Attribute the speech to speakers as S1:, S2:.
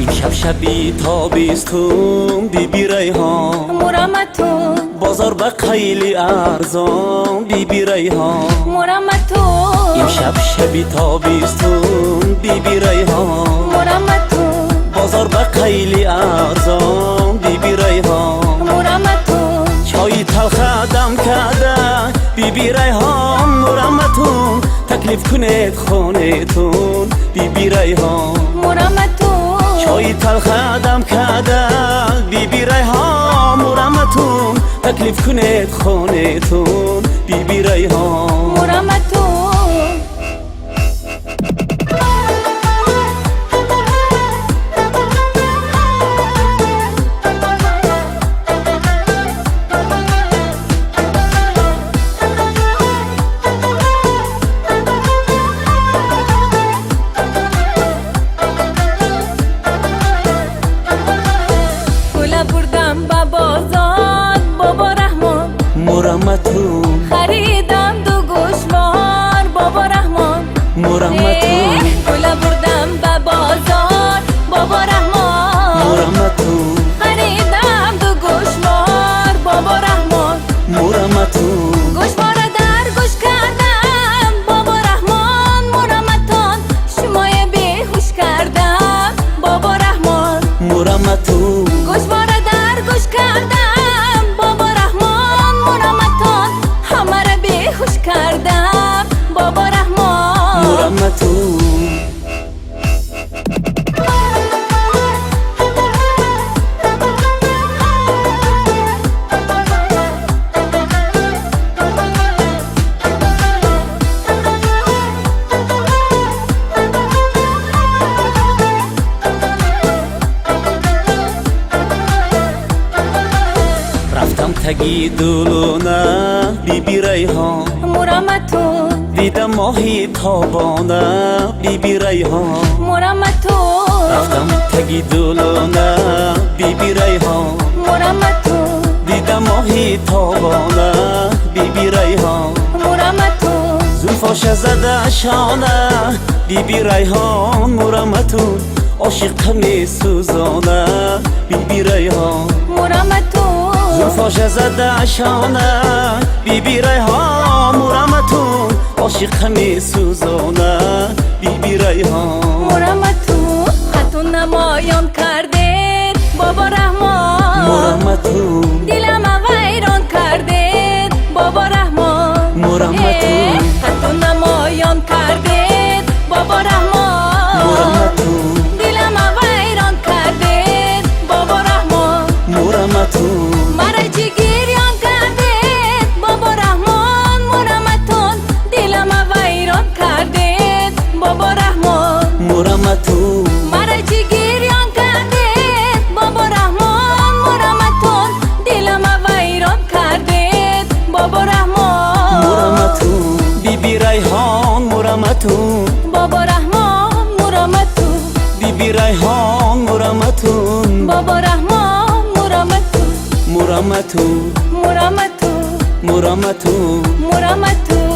S1: Имшаб шаби тобистун, Биби Райҳон.
S2: Мураматун.
S1: Бозор ба қайли арзон, Биби Райҳон.
S2: Мураматун.
S1: Имшаб шаби тобистун, Биби Райҳон.
S2: Мураматун.
S1: Бозор ба қайли арзон, Биби Райҳон.
S2: Мураматун.
S1: Чойи талха дам карда, Биби Райҳон, мураматун. Таклиф кунед хонетун, Биби Райҳон.
S2: Мураматун.
S1: Чойи талха дам карда, Биби Райҳон, мураматун. Таклиф кунед хонетун, Биби Райҳон.
S2: Мураматун. Гула бурдам ба бозор, Бобо Раҳмон.
S1: Мураматун.
S2: Харидам ду гӯшвор, Бобо Раҳмон.
S1: Мураматун.
S2: Гула бурдам ба бозор, Бобо Раҳмон.
S1: Мураматун.
S2: Харидам ду гӯшвор, Бобо Раҳмон.
S1: Мураматун.
S2: Гӯшвора дар гӯш кардам, Бобо Раҳмон, мураматон. Шумоя беҳуш кардам, Бобо Раҳмон.
S1: Мураматун.
S2: Гӯшвора дар гӯш кардам, Бобо Раҳмон, мураматон. Ҳамара беҳуш кардам, Бобо Раҳмон.
S1: Мураматун. Рафтам таги дулона, Биби Райҳон.
S2: Мураматун.
S1: Дидам моҳи тобона, Биби Райҳон.
S2: Мураматун.
S1: Рафтам таги дулона, Биби Райҳон.
S2: Мураматун.
S1: Дидам моҳи тобона, Биби Райҳон.
S2: Мураматун.
S1: Зулфоша зада шона, Биби Райҳон, мураматун. Ошиқа месӯзона, Биби Райҳон.
S2: Мураматун.
S1: Зулфоша зада шона, Биби Райҳон, мураматун. Ошиқа месӯзона, Биби Райҳон.
S2: Мураматун. Хатун намоён кардед, Бобо Раҳмон.
S1: Мураматун.
S2: Дилама вайрон кардед, Бобо Раҳмон.
S1: Мураматун.
S2: Хатун намоён кардед, Бобо Раҳмон.
S1: Мураматун.
S2: Дилама вайрон кардед, Бобо Раҳмон.
S1: Мураматун.
S2: Мара чӣ гирён кардед, Бобо Раҳмон, мураматун. Дилама вайрон кардед, Бобо Раҳмон.
S1: Мураматун.
S2: Мара чӣ гирён кардед, Бобо Раҳмон, мураматун. Дилама вайрон кардед, Бобо Раҳмон.
S1: Мураматун. Биби Райҳон, мураматун.
S2: Бобо Раҳмон, мураматун.
S1: Биби Райҳон, мураматун.
S2: Бобо Раҳмон, мураматун.
S1: Мураматун.
S2: Мураматун.
S1: Мураматун.
S2: Мураматун.